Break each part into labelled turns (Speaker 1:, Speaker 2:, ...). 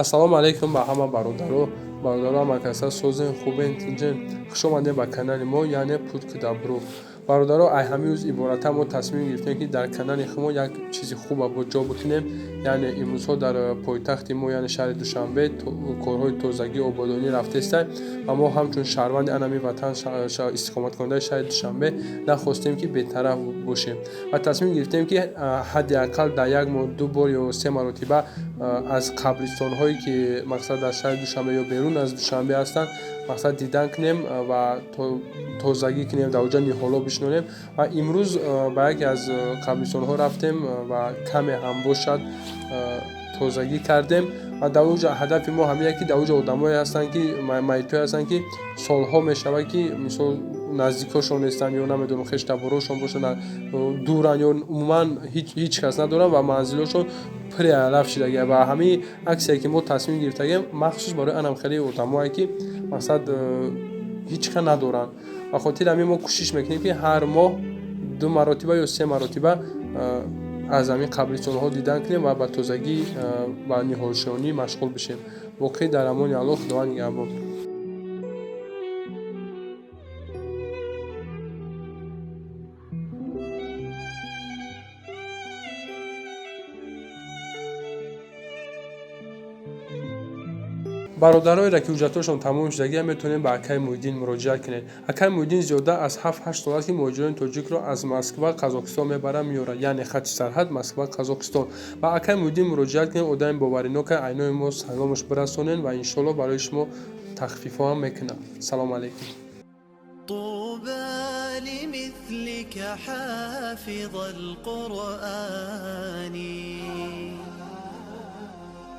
Speaker 1: Ассалому алайкум ба ҳама бародаро. Бародаро, ҳама каса созен, хубен, тинҷен. Хуш омадем ба канали мо, яъне Путь к добру. Бародаро, ай ҳамин рӯз ибората мо тасмим гирифтем, ки дар канали хумо як чизи хуба бо ҷо бикунем. Яъне имрӯзҳо дар пойтахти мо, яъне шаҳри Душанбе, корҳои тозагӣ, ободонӣ рафтеста ва мо ҳамчун шаҳрванди анами ватан, истиқоматкунандаи шаҳри Душанбе, нахостем, ки бетараф бошем ва тасмим гирифтем, ки ҳадди ақал дар як моҳ ду бор ё се маротиба аз қабристонҳое, ки мақсад дар шаҳри Душанбе ё берун аз Душанбе ҳастанд, мақсад дидан кунем ва тозагӣ кунем, дар оҷа ниҳоло бишнонем. Ва имрӯз ба яке аз қабристонҳо рафтем ва каме ҳам бошад тозагӣ кардем. Ва дар оҷа ҳадафи мо ҳамин, ки дар оҷа одамое ҳастанд, ки майитҳое ҳастанд, ки солҳо мешавад, ки мисол наздикошон нестанд ё намедонам, хештаборошон бошанд, дуранд ё умуман ҳеҷ кас надоранд ва манзилҳошон пури алаф шидагия. Ва ҳамин аксие, ки мо тасмим гирифтагем, махсус барои анам хеле одамое, ки мақсад ҳеҷ ка надоранд. Ба хотири ҳамин мо кӯшиш мекунем, ки ҳар моҳ ду маротиба ё се маротиба аз ҳамин қабристонҳо дидан кунем ва ба тозагӣ ва ниҳолшонӣ машғул бишем. Боқӣ дар амони Аллоҳ, Худованд нигаҳбон. Бародароеро, ки ҳуҷҷатҳошон тамом шудагия, метавонем ба акаи Муҳиддин муроҷиат кунед. Акаи Муҳиддин зиёда аз 7-8 сол аст, ки муҳоҷирони тоҷикро аз Москва, Қазоқистон мебарад, меорад, яъне хати сарҳад Москва, Қазоқистон. Ба акаи Муҳиддин муроҷиат кунед, одами боваринока. Айнои мо саломаш бирасонед ва иншоалло барои шумо тахфифҳо ҳам мекунад. Салому алайкум.
Speaker 2: طوبى لمثلك حافظ القرآن،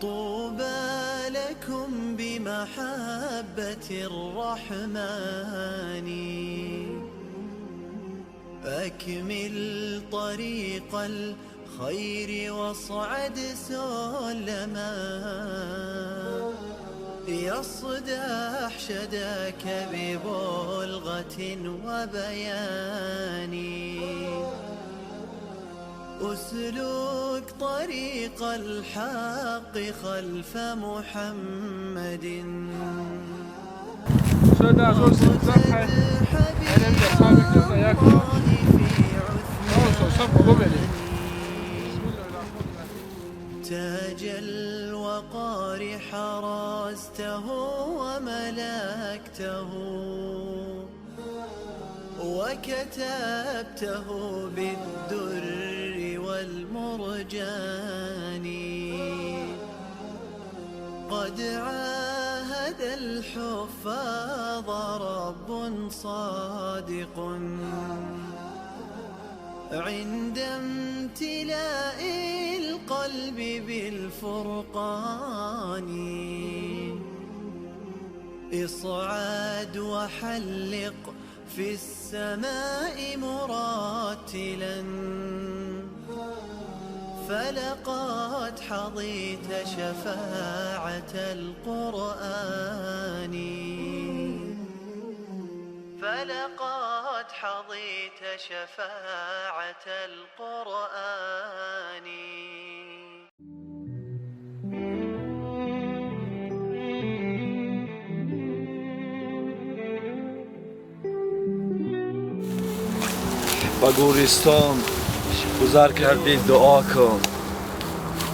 Speaker 2: طوبى لكم بمحبة الرحمن. أكمل طريق الخير واصعد سلما، يصدح شداك ببلغة وبيان. أسلك طريق الحق خلف محمد، حبيب الله في عثمان. تاج الوقار حرسته وملكته، وكتبته بالدر والمرجان. قد عاهد الحفاظ رب صادق، عند امتلاء القلب بالفرقان. اصعد وحلق في السماء مراتلا، فلقد حظيت شفاعة القرآن، فلقد حظيت شفاعة القرآن.
Speaker 3: Ба гӯристон гузар кардӣ, дуо кун,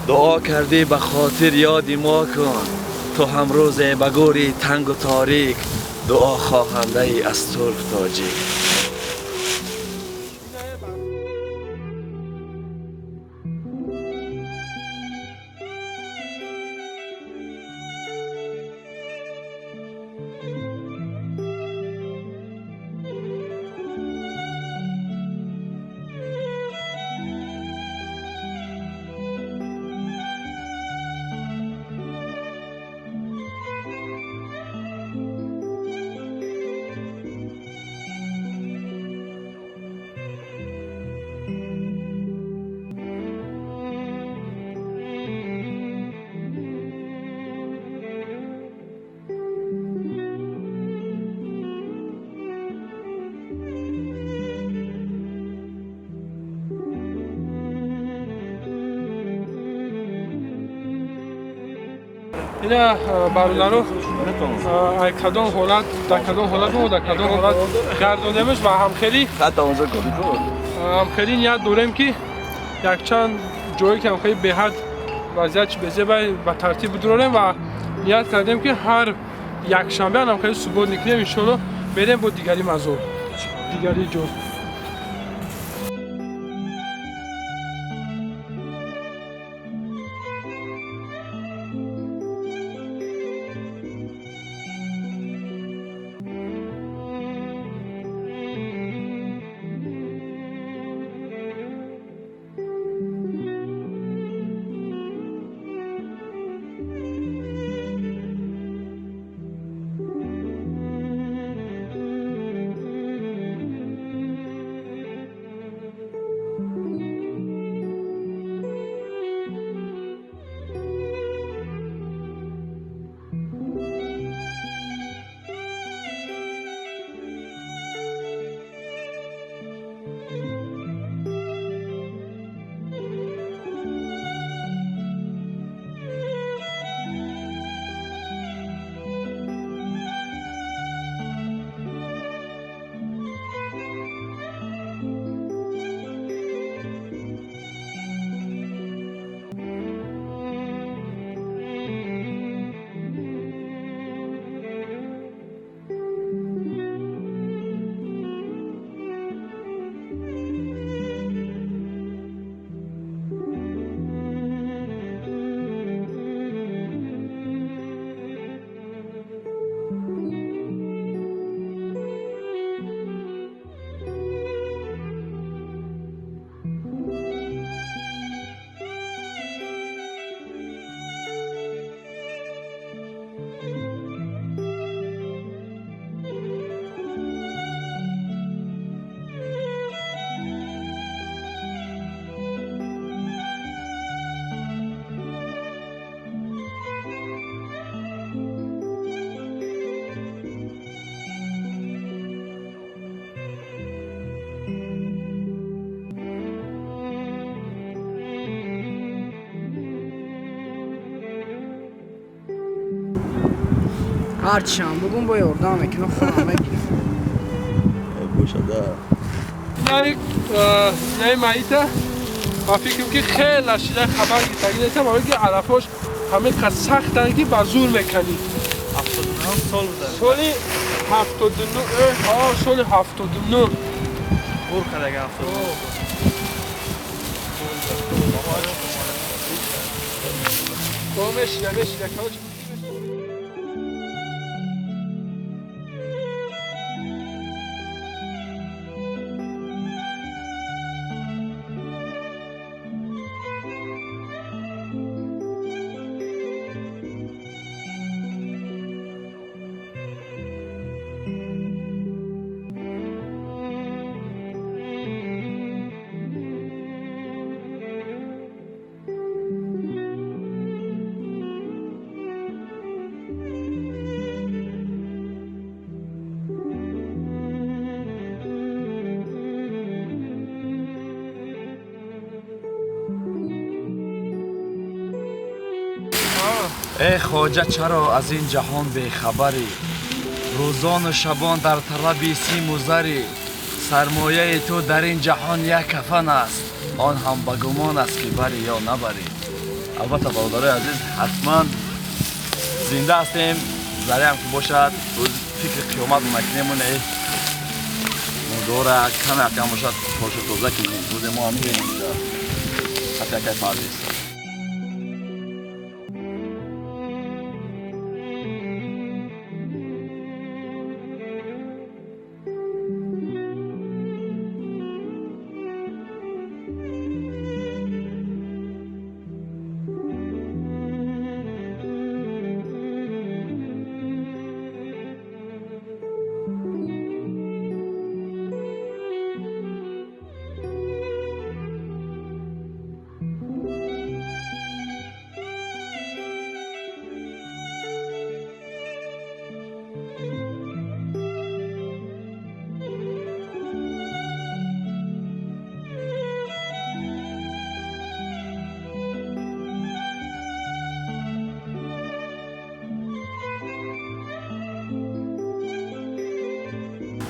Speaker 3: дуо кардӣ, ба хотир ёди мо кун. Ту ҳам рӯзе ба гӯри тангу торик дуо хоҳандаи аз турк тоҷик.
Speaker 1: Ина бародаро ай кадом ҳолат дар кадом ҳолат мо дар кадом ҳолат гардондемш ва ҳамхеле ният дорем ки якчанд ҷое ки ҳамхеле беҳад вазъият чи безеба ба тартиб бидурорем ва ният кардем ки ҳар якшанбе ҳамхеле субот мекунем иншоалло мерем бо дигари мазор дигари ҷо.
Speaker 4: Ҳарчиам бугум бо ёрдам мекунам, худам мегирам.
Speaker 3: Бошада.
Speaker 1: Инаи маита ба фикрам ки хеле шида хабар гирифтагӣ нестам, барои ки алафош ҳамин қад сахтанд ки ба зур меканӣ.
Speaker 3: 79 сол буда.
Speaker 1: Соли 79, соли 79.
Speaker 3: Бур кардага 79.
Speaker 1: Мешина, мешина, короче.
Speaker 3: Эй хоҷа, чаро аз ин ҷаҳон бехабарӣ? Рӯзону шабон дар талаби симу зарӣ. Сармояи ту дар ин ҷаҳон як кафан аст, он ҳам ба гумон аст ки барӣ ё набарӣ. Албатта бародарои азиз, ҳатман зинда ҳастем, зареам ки бошад, фикри қиёмат накунему не мудора каме акам бошад пошу тоза кунем. Рӯзе мо ҳам мебинем ҳатто якай парвиз.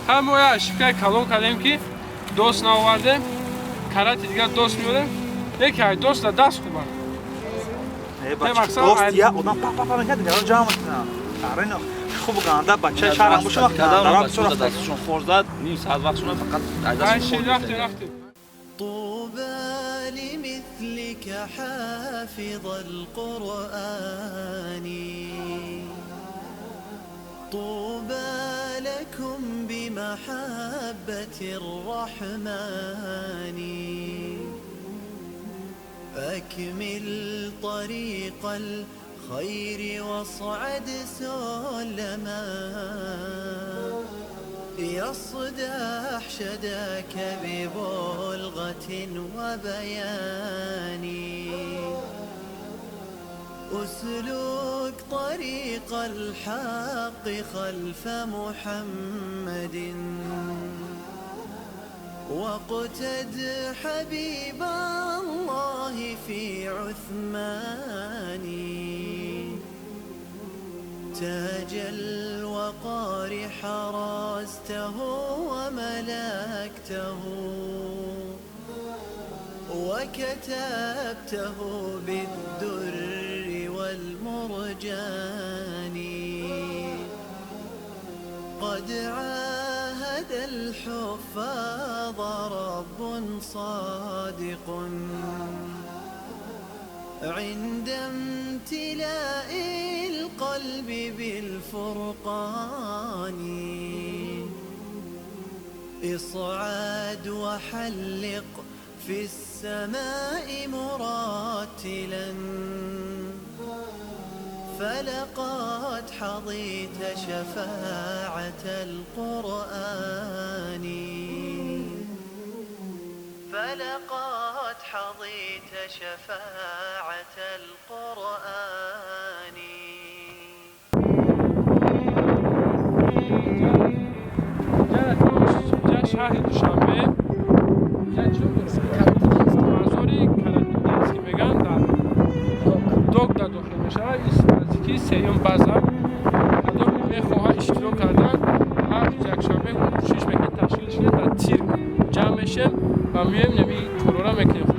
Speaker 1: Ҳам мо як ошибкаи калон кардем, ки дост наовардем, карати дигар дост меорем, яке ай дост да даст хубанд.
Speaker 5: Дост я одам па па па мекард, дигарон ҷамъ мекунанд. Арина хуб ганда бачаи шаҳрам бошад, вақт дарам бисёр рафта.
Speaker 3: Дастшон хор зад, ним саат вақтшон фақат
Speaker 1: рафтем, рафтем.
Speaker 2: طوبى لمثلك حافظ القرآن طوبى لكم بمحبة الرحمن أكمل طريق الخير واصعد سلما يصدح شداك ببلغة وبيان أسلك طريق الحق خلف محمد واقتد حبيب الله في عثمان تاج الوقار حرزته وملكته وكتبته بالدر والمرجان قد عاهد الحفاظ رب صادق عند امتلاء القلب بالفرقان اصعد وحلق في السماء مراتلا فلقد حظيت شفاعة القرآن فلقد حظيت شفاعة القرآن.
Speaker 1: شهر دوشنبه منظوری کلاتینسکی میگن در دوگ در داخل میشه. نزدیکی سیوم بازار کدام میخواه اشتراک کردن هر روز یکشنبه کوشش میکنیم تشکیل شده در تیر جمع میشیم و میایم نمی کرونا میکنیم.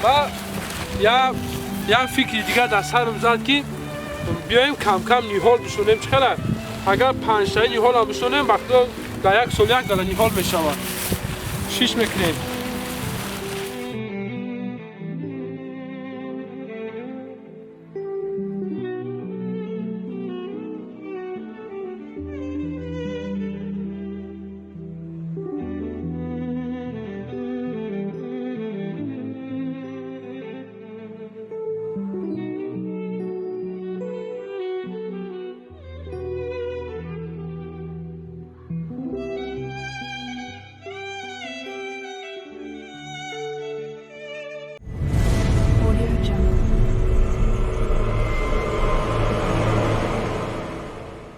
Speaker 1: و یا فکری دیگر در سرم زد که بیایم کم کم نیهال بشونیم. چقدر اگر 5 تا نیهال هم بشونیم وقتا در یک سال یک دله نیهال میشود. شش میکنیم.